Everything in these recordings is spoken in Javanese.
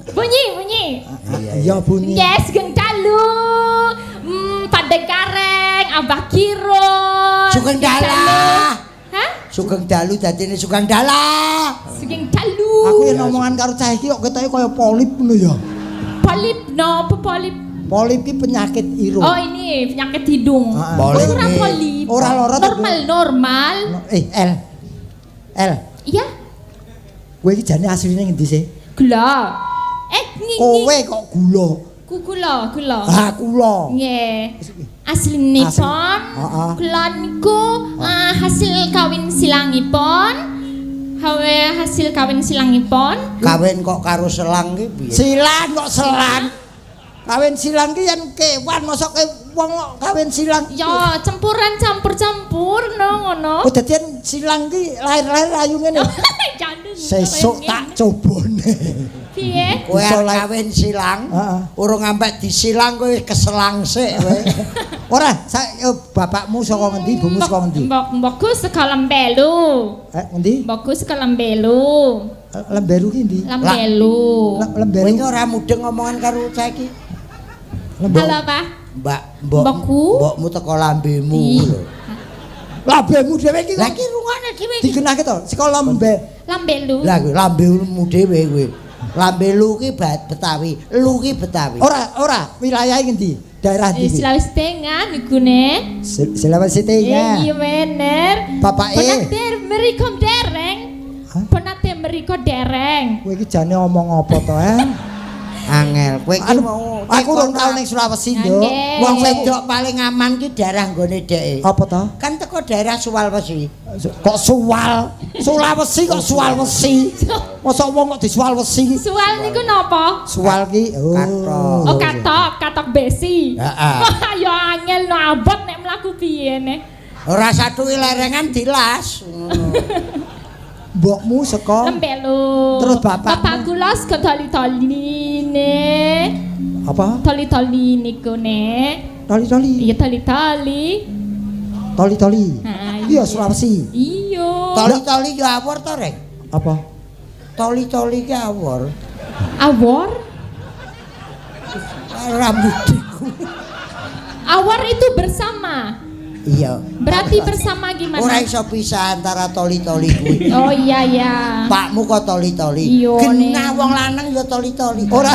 Bunyi, bunyi. Iya, bunyi. Yes, sugeng dalu. Pandeng Kareng, Abah Kirun. Sugeng dalah. Hah? Sugeng dalu dadine sugeng dalah. Sugeng dalu. Aku yen omongan karo cah iki kok ketoke kaya polip ngono ya. Polip, no, apa polip? Polip ki penyakit irung. Oh, ini penyakit hidung. Heeh. Polip. Ora polip. Ora lara to, Normal, normal. Eh, L. L. Iya, Kowe iki jane asline ngendi sih? Gula. Eh, ngi. Kowe kok gula. Ku gula, gula. Ah, kula. Nggih. Aslinipun Heeh. kula niku hasil kawin silangipun. Hawe hasil kawin silangipun. Kawin kok karo selang ki piye? Silang kok selang. Kawin silang ki yen kewan, mosok ke wong kok kawin silang. Ya, campuran campur-campur no ngono. Oh, dadi yen silang ki lahir-lahir ayu ngene. Jangan. Sesuk tak cobone. Piye? Kowe Iso arep kawin silang, Heeh. urung sampe disilang kowe keselang sik kowe. Ora, bapakmu saka ngendi, ibumu saka ngendi? Mbok-mbokku saka Lembelu. Eh, ngendi? Mbokku saka Lembelu. Lemberu ki ndi? Lembelu. Lemberu. Kowe iki ora mudeng omongan karo cah iki. Lemberu. Halo, Pak. Mbak, mbok Mbokku? Mbokmu teko lambemu lho. Lambemu dhewe iki. Lah iki rungokne dhewe iki. Digenahke to, saka lembe. Lambelu. Lah kuwi lambemu dhewe kuwi. Lambe lu ki Betawi, lu ki Betawi. Ora, ora, wilayah ngendi? Daerah ndi? Sulawesi Tengah niku ne. Sulawesi Tengah. Iya bener. Bapake? Penate meriko dereng. Hah? Penate meriko dereng. Kowe iki jane omong apa to, eh? Angel, kowe iki Anu, mau aku urung tau ning Sulawesi, Nduk. Nggih. Wong wedok paling aman ki daerah nggone dheke. Apa to? Kan teko daerah Sulawesi. Kok suwal? Sulawesi kok Sulawesi? Mosok wong kok disualwesi? Suwal niku napa? Suwal ki oh. Katok. Oh, katok, katok besi. Heeh. Wah, ya angel no abot nek mlaku piye ne. Ora satuke lerengan dilas. Ngono. Mbokmu saka Lembelu. Terus bapakmu? Bapak kula saka toli-toli ne. Apa? Toli-toli niku ne. Toli-toli. Iya toli-toli. Toli-toli. Nah, Iya Sulawesi. Iya. Toli-toli yo awor to, Reng? Apa? Toli-toli ki awor. Awor? Rambutku. Awor itu bersama. Iya. Berarti bersama gimana? Ora iso pisah antara toli-toli kuwi. Oh iya ya. Pakmu kok toli-toli. Iya, Genah Nek. wong lanang ya toli-toli. Ora.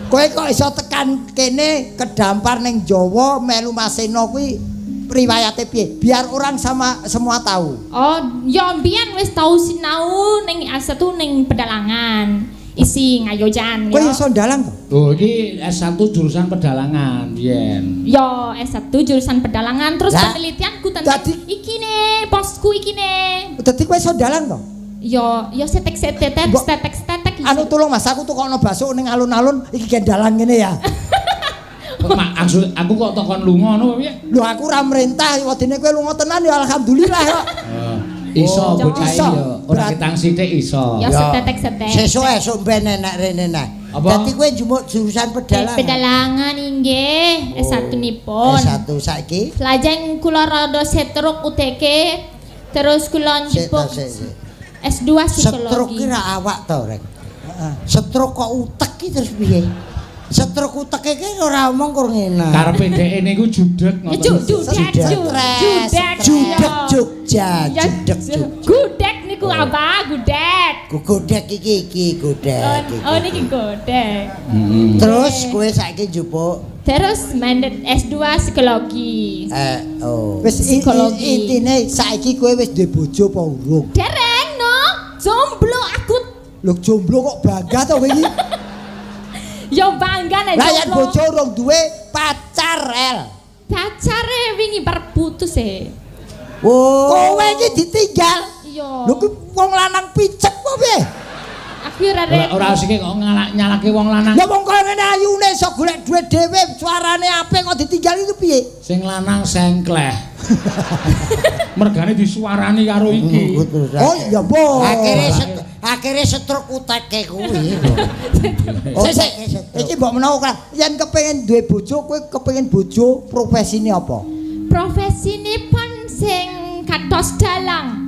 Kowe kok iso tekan kene kedampar ning Jawa melu Maseno kuwi riwayate piye? Biar orang sama semua tahu. Oh, ya mbiyen wis tau sinau ning S1 ning pedalangan. Isi ngayojan Kowe ya. iso ndalang to? Oh, iki S1 jurusan pedalangan, biyen. Yo S1 jurusan pedalangan terus Lah, penelitianku tentang iki ne, bosku iki ne. Dadi kowe iso ndalang to? Yo yo setek setek Mbok- setek setek. Anu tolong Mas, aku tukokno bakso ning alun-alun iki gendalan ngene ya. Kok maksud aku kok tokon lunga ngono piye? Lho aku ora merintah, wedine kowe lunga tenan ya alhamdulillah kok. Iso Oh, bocah iso. ya, ora ketang sithik iso. Ya setetek setek. Sesuk esuk ben enak rene nah. Apa? Dadi kowe njupuk jurusan pedalangan. Pedalangan inggih S1 nipun. S1 saiki. Lajeng kula rada setruk UTK terus kula Sik njupuk ta, sik, sik. S2 Stroke psikologi. ki ra awak to, Rek. Stroke kok utek ki terus piye? Stroke uteke ki ora omong kur ngene. Karepe dheke niku judeg Ya, ngoten. judek, Stres. judek, Judeg ya. Jogja, Ya, judeg Jogja. Gudeg niku apa? Gudeg. Godek iki iki godek Oh, iki. oh niki godeg. Heeh. Terus kowe saiki njupuk Terus mandat S2 psikologi. oh. Wis Psikologi. intine saiki kowe wis duwe bojo apa urung? Dereng no, jomblo aku. Lho jomblo kok bangga to kowe iki? Ya bangga nek Lah yen jomblo. bojo urung duwe pacar El. Pacare wingi bar putus e. Oh. Kowe iki ditinggal. Iya. Lho kuwi wong lanang picek apa piye? Aku ora Ora ora sik kok nyalake wong lanang. Lah wong kaya ngene ayune iso golek duit dhewe, suarane apik kok ditinggal itu piye? Sing lanang sengkleh. Mergane disuarani karo iki. Oh iya, Bo. Akhire stroke uteke kuwi. Sik sik, iki mbok menawa ora yen kepengin duwe bojo, kowe kepengin bojo profesine apa? Profesinipun sing kados dalang.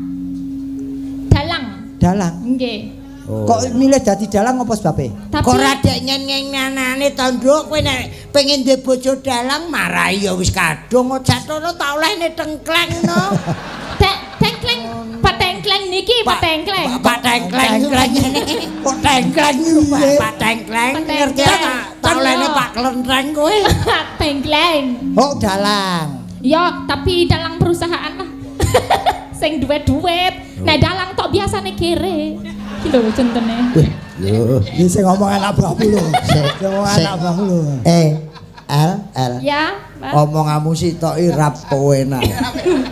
Dalang. Dalang. Nggih. Oh. Kok milih dadi dalang apa sebabe? Tapi Kok ora dek nyen-nyenanane to, Nduk? Kowe nek pengen duwe bojo dalang marai ya wis kadung jatono tak olehne tengkleng no. Tengkleng, Pak Tengkleng niki, Pak Tengkleng. Pak Tengkleng. Kok tengkleng piye? Pak Tengkleng Pak ngerti Tengkleng. tak olehne Pak Klentreng kowe. Pak Tengkleng. Oh, dalang. Ya, tapi dalang perusahaan lah. Sing duwe-duit. Nek dalang tok biasane kere. Iki lho centene. Lho, Iki sing ngomong anak buahmu lho. Sing ngomong anak buahmu lho. L L. Ya, Pak. Omonganmu sitoki rap penak.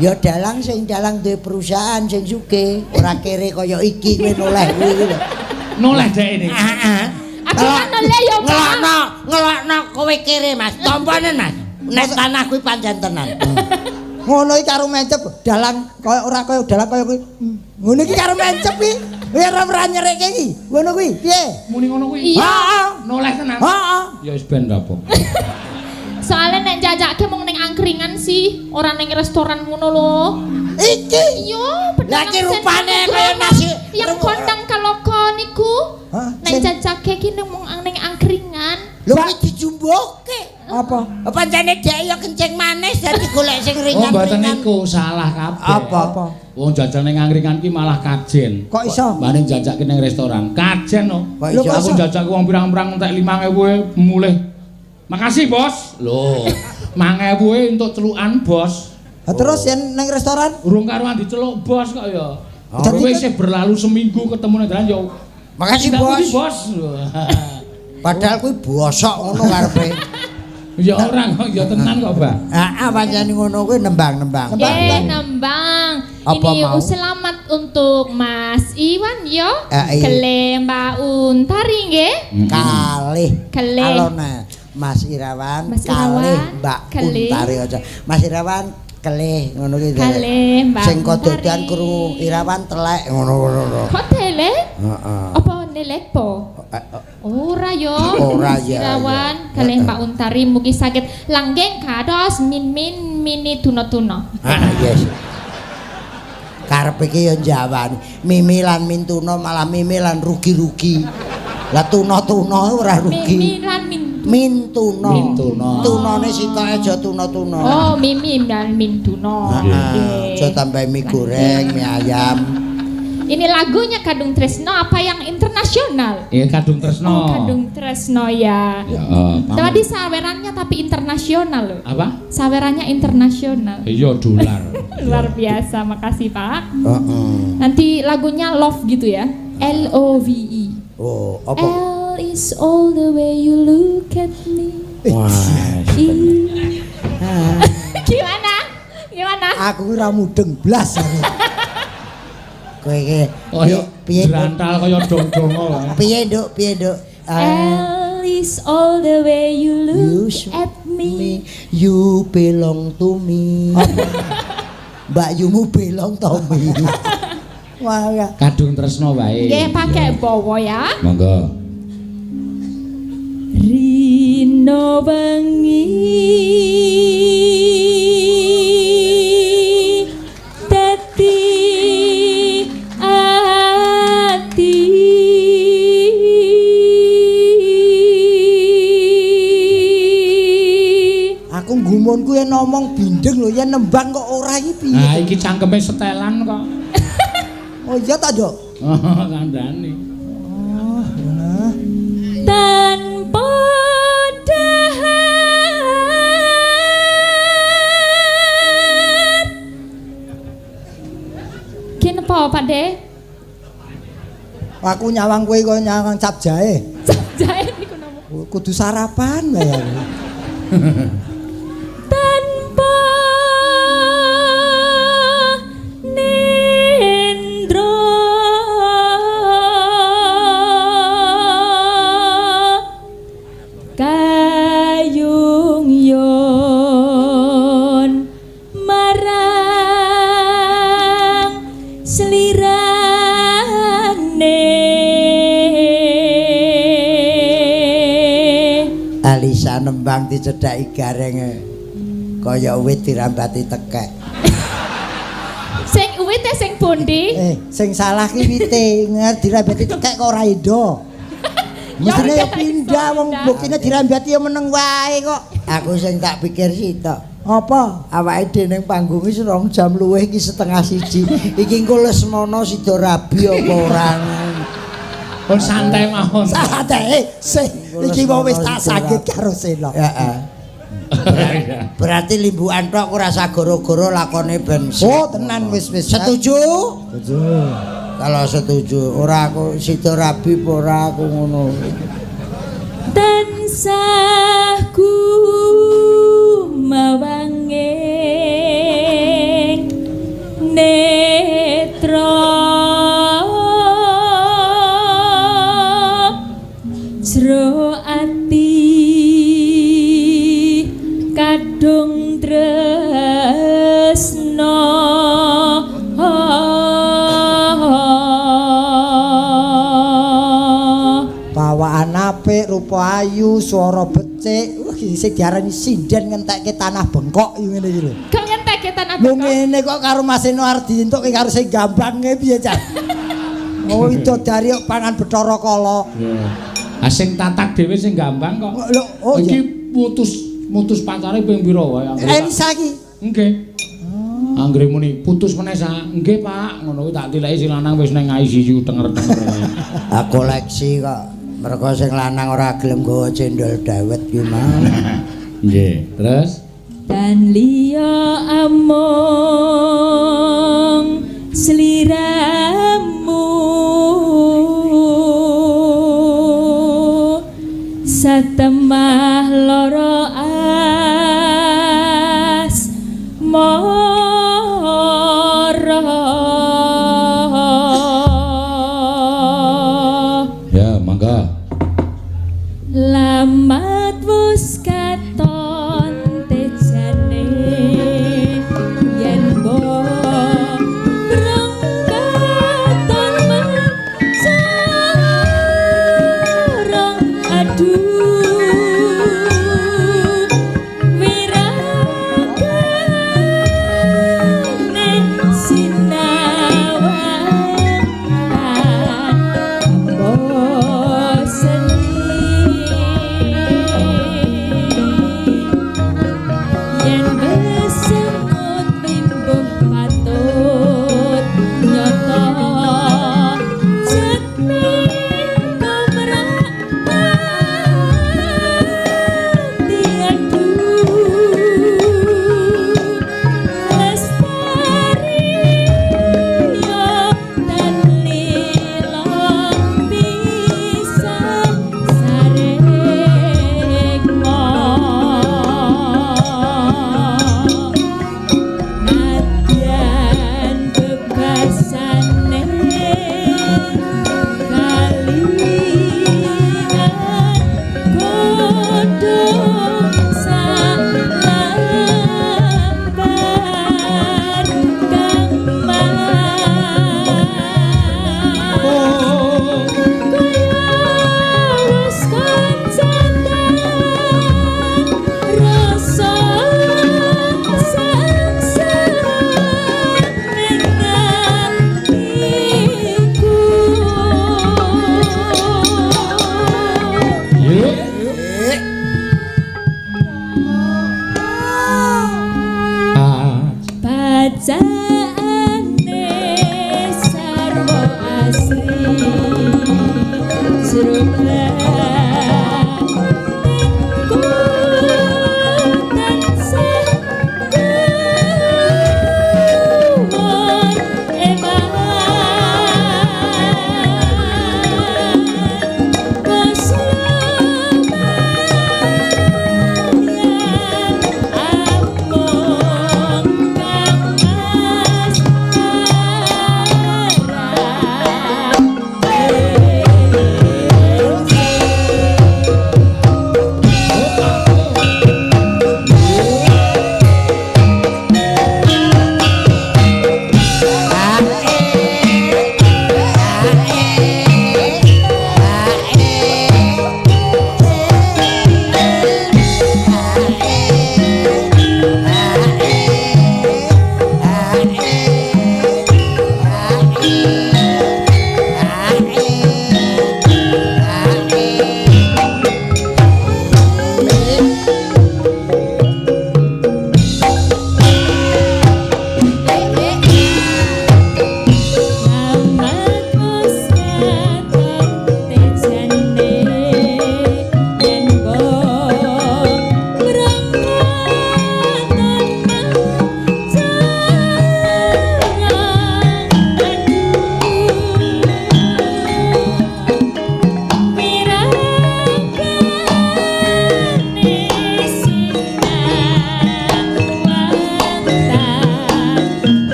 Ya dalang sing dalang duwe perusahaan sing sugih, ora kere kaya iki kowe noleh kuwi lho. Noleh dhek ini. Heeh. Aku kan noleh ya, Pak. Ngelokno kowe kere, Mas. Tampanen, Mas. Nek tanah kuwi pancen tenan. Ngono iki karo mencep dalang kaya ora kaya dalang kaya kuwi. Ngono iki karo mencep iki. Kowe ora nyerekke iki. Ngono kuwi piye? Muni ngono kuwi. Iya. Heeh. Noleh tenan. Heeh. Ya wis ben ra apa. Soalnya nek jajake mung ning angkringan sih, ora ning restoran ngono lho. Iki Iya, Lah iki rupane kaya nasi yang kondang kaloko niku. Hah? Nek jajake ki mung ning angkringan. Lho kuwi dijumboke. Apa? Pancene dhek ya kencing manis dadi golek sing Oh, mboten ringan-ringan. niku salah kabeh. Apa? Wong jajal ning angkringan ki malah kajen. Kok iso? Mbane jajake ning restoran. Kajen no. Kok iso? Aku jajake wong pirang-pirang entek 5000 mulih. Makasih, Bos. Lho, 5000 entuk celukan, Bos. Lah terus yen ning restoran Urung karuan diceluk bos kok ya. Oh. Dadi wis berlalu seminggu ketemu ning dalan ya. Makasih, Bos. Bos. Padahal kuwi bosok ngono karepe. Ya ora kok ya tenan kok, Mbak. Heeh, pancen ngono kuwi nembang-nembang. Nggih, nembang. Apa Ini mau? selamat untuk Mas Iwan yo. Iya. Kele Mbak Untari nggih. Kalih. Kalih. Alona Mas Irawan, Mas kalih Irawan, Mbak kalih. Untari aja. Mas Irawan kelih ngono kuwi. Kalih Mbak Sing kododan Untari. krungu Irawan telek ngono-ngono. Kok tele? Heeh. Apa nelepo? Ora yo. Ora ya, Irawan ya. kalih Mbak Untari mugi saged langgeng kados mimin mini tuna-tuna. Ah, yes. Karepe iki ya njawani. Mimi lan Mintuna malah mimi lan rugi-rugi. Lah tuna-tuna ora rugi. Mimi lan min. Mintuna. Mintuna. Tunane sitoke aja tuna-tuna. Oh, mimi lan mintuna. Heeh, aja tambah mie goreng, mie ayam. Ini lagunya Kadung Tresno apa yang internasional? Iya, Kadung Tresno. Oh, Kadung Tresno ya. Ya, Tadi sawerannya tapi internasional loh. Apa? Sawerannya internasional. Iya, dolar. Luar biasa, makasih Pak. Heeh. Nanti lagunya love gitu ya. L O V E. Oh, apa? L is all the way you look at me. Wah. I. Gimana? Gimana? Aku ora mudeng blas aku. Kowe iki Kaya piye jrantal kaya dong-dongo. piye, Nduk? Piye, Nduk? L is all the way you look You at me. You belong to me. Mbak Yumu belong to me. Wah, ya. Kadung Tresno wae. Nggih, pakai bawa ya. Monggo. Rino wengi dadi ati Aku gumunku yen ngomong bindeng lho, yen nembang kok ora iki piye? Nah, iki cangkeme setelan kok. Oh iya ta, Nduk? Oh, kandhane. Oh, nah. Tanpa dahar Kenapa Pak De? Aku nyawang kowe kaya nyawang cap jahe. Cap jahe niku napa? Kudu sarapan wae aku. Tanpa nendro kayung yon marang slirane. Alisa nembang dicedhaki garenge kaya wit dirambati tekek. Sing wite sing pundi? Sing salah ki wite, dirambati tekek kok ora endo. Mestine ya pindah wong buktine dirambati ya meneng wae kok. Aku sing tak pikir sitok. Apa? Awake dhewe ning panggung wis 2 jam luwih iki 12.30. Iki engko Lesmana sida rabi apa ora? Pun santai mawon. Santai. Sing iki wong wis tak sakit karo Sena. Heeh. Berarti limbukan tok ora usah goro-goro lakone ben. Oh, tenan wis wis. Setuju? Setuju. Kalau setuju, ora aku sida rabi apa ora aku ngono. Tansah gumawanging netra jero ati kadung tresna. Bawaan apik, rupa ayu, swara becik. Wah, sing diarani sinden ngentekke tanah bengkok iki ngene iki lho. Kok ngentekke tanah Lho bengkok? ngene kok karo Mas Seno arep dientukke karo sing gambange piye, Cak? Oh, widodari kok pangan Bathara Kala. Ah sing tatak dhewe sing gambang kok. Lho, oh iki mutus pacare ping pira wae anggere. Elisa iki. Nggih. Anggere muni putus meneh sa. Nggih, Pak. Ngono kuwi tak tileki sing lanang wis nang ICU tenger-tenger. Ah koleksi kok. Mergo sing lanang ora gelem nggawa cendol dawet ki mau. Nggih, terus dan liya amung sliramu satemah loro asmara. Ya, mangga. Lamat wus katon tejane yen mbok brong katon mencorong aduh wiragane sinawan bosen. Yen besengut limbuh patut nyata jetning tumrap ati aduh lestari yo tan lila bisa sarekma. Nadyan bebasane kalian godhong salambar kang kaya wis kancatan rasa sangsara ning atiku. Nggih. Ah, Bacaane sarwa asri jero batinku tansah kumur eman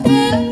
Ing